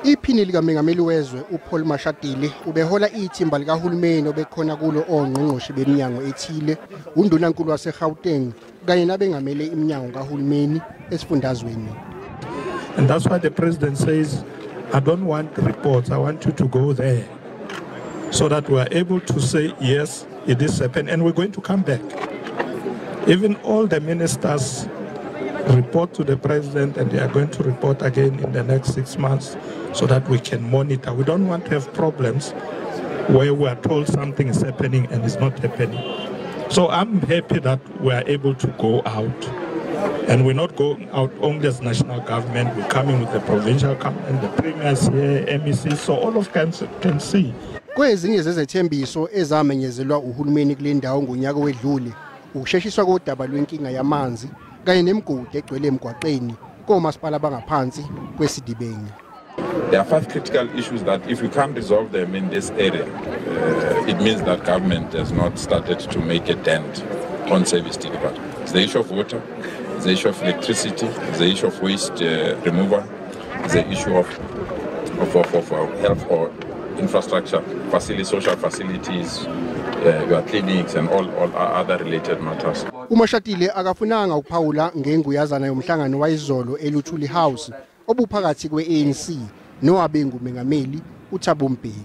IPhini lika Mengameli wezwe uPaul Mashatile ubehola ithimba likahulumeni obekhona kulo ongqongqoshe beminyango ethile undunankulu waseGauteng kanye nabengamele iminyango kahulumeni esifundazweni. And that's why the president says, I don't want reports, I want you to go there so that we are able to say, yes, it is happening, and we're going to come back. Even all the ministers report to the president, and they are going to report again in the next 6 months so that we can monitor. We don't want to have problems where we are told something is happening and it's not happening. So I'm happy that we are able to go out. And we're not going out only as national government, we're coming with the provincial government, the premiers here, MEC, so all of us can see. Kwezinye zezethembiso ezamenyezelwa uhulumeni kule ndawo ngonyaka owedlule, ukusheshiswa kodaba lwenkinga yamanzi kanye nemigodi egcwele emgwaqeni komasipala bangaphansi kweSedibeng. There are 5 critical issues that if we can't resolve them in this area, it means that government has not started to make a dent on service delivery. It's the issue of water, it's the issue of electricity, it's the issue of waste removal, it's the issue of health or infrastructure, facilities, social facilities, your clinics and all other related matters. UMashatile akafunanga ukuphawula ngenguyazana yomhlangano wayizolo eLuthuli House obuphakathi kweANC nowabengu Mengameli uThabo Mbeki.